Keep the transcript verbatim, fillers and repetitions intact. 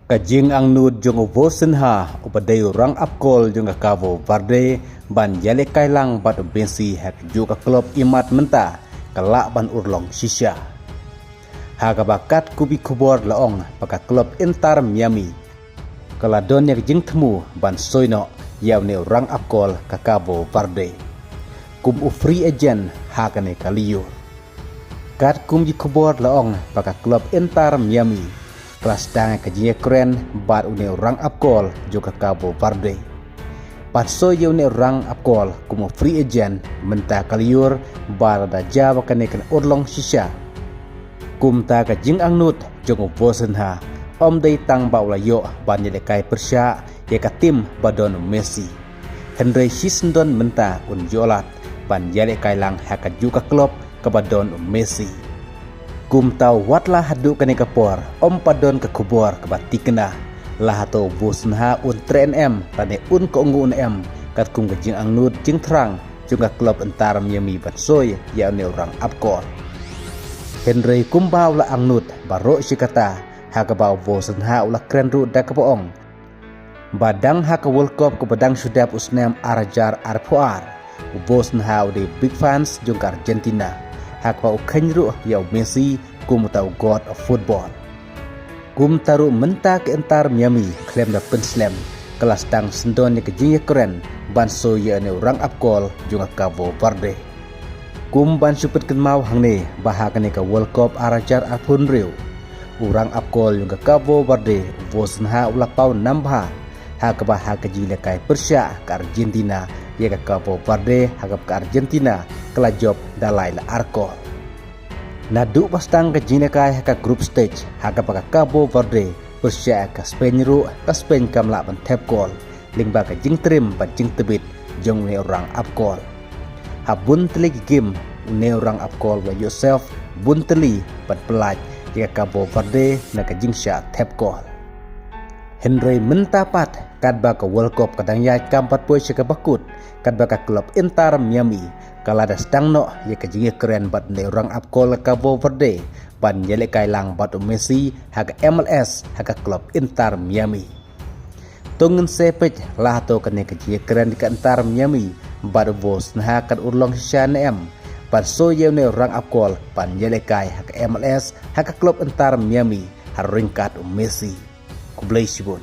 Ka jingangnud jong u Vitinha uba dei u rangap kol jong ka Cabo Verde ban ïalehkai lang bad u Messi ha kajuh ka klub imat mynta ka lah ban urlong shisha. Ha kaba katkum ki khubor la ong ba ka klub Inter Miami ka la don ïa ka jingthmu ban soi noh ïa une u rangap kol ka Cabo Verde kum u free agent ha kane ka lyiur. Katkum ki khubor la ong ba ka klub Inter Miami ka la sdang ïa ka jingïakren bad une u rangap kol jong ka Cabo Verde ban soi ïa une u rangap kol kum u free agent mynta ka lyiur bad lada jia ba kane kan urlong shisha. Kumta ka jingangnud jong u Vitinha ym dei tang ba u la ïoh ban ïalehkai pyrshah ïa ka tim ba don u Messi, hynrei shisyndon mynta un ïoh lad ban ïalehkai lang ha kajuh ka klub kaba don u Messi. Kumta wat la haduh kane ka por ym pat don ka khubor kaba thikna la hato u Vitinha un treh ne em lane un kohnguh ne em katkum ka jingangnud jingthrang jong ka klub Inter Miami ban soi ïa une u rangap kol. Hynrei kumba u la angnud baroh shi katta ha kaba u Vitinha u la kren ruh da kaba ong ba dang ha ka World Cup kaba dang shu dep u snem ar hajar arphew ar, u Vitinha u dei big fans jong ka Argentina ha kaba u kheiñ ruh ïa u Messi kum uta u god of football. Kumta ruh mynta ka Inter Miami khlem da pynslem ka la sdang syndon ïa ka jingïakren ban soi ïa une u rangap kol jong ka Cabo Verde. Kum ban shu pynkynmaw hangne ba ha kane ka World Cup ar hajar arphew hynriew u rangap kol jong ka Cabo Verde u Vitinha u la paw nam bha ha kaba ha ka jingïalehkai pyrshah ka Argentina ïa ka Cabo Verde ha kaba ka Argentina ka la jop da lai la ar kol. Naduh ba sdang ka jingïalehkai ha ka group stage ha kaba ka Cabo Verde pyrshah ka Spain ruh ka Spain kam lah ban thep kol lyngba ka jingtriem bad jingtbit jong une u rangap kol. Ha bun tylli ki game une u rangap kol u la ïoh save bun tylli ban pyllait ïa ka Cabo Verde na ka jingshah thep kol. Hynrei mynta pat katba ka World Cup ka dang ïaid kam pat poi sha kaba kut, katba ka klub Inter Miami ka la da sdang noh ïa ka jingïakren bad une u rangap kol ka Cabo Verde ban ïalehkai lang bad u Messi ha ka M L S ha ka klub Inter Miami. To ngin sa peit la hato kane ka jingïakren ka Inter Miami bad u Vitinha kan urlong shisha ne em ban soi ïa une u rangap kol ban ïalehkai ha ka M L S ha ka klub Inter Miami ha ryngkat u Messi. Khublei shibun.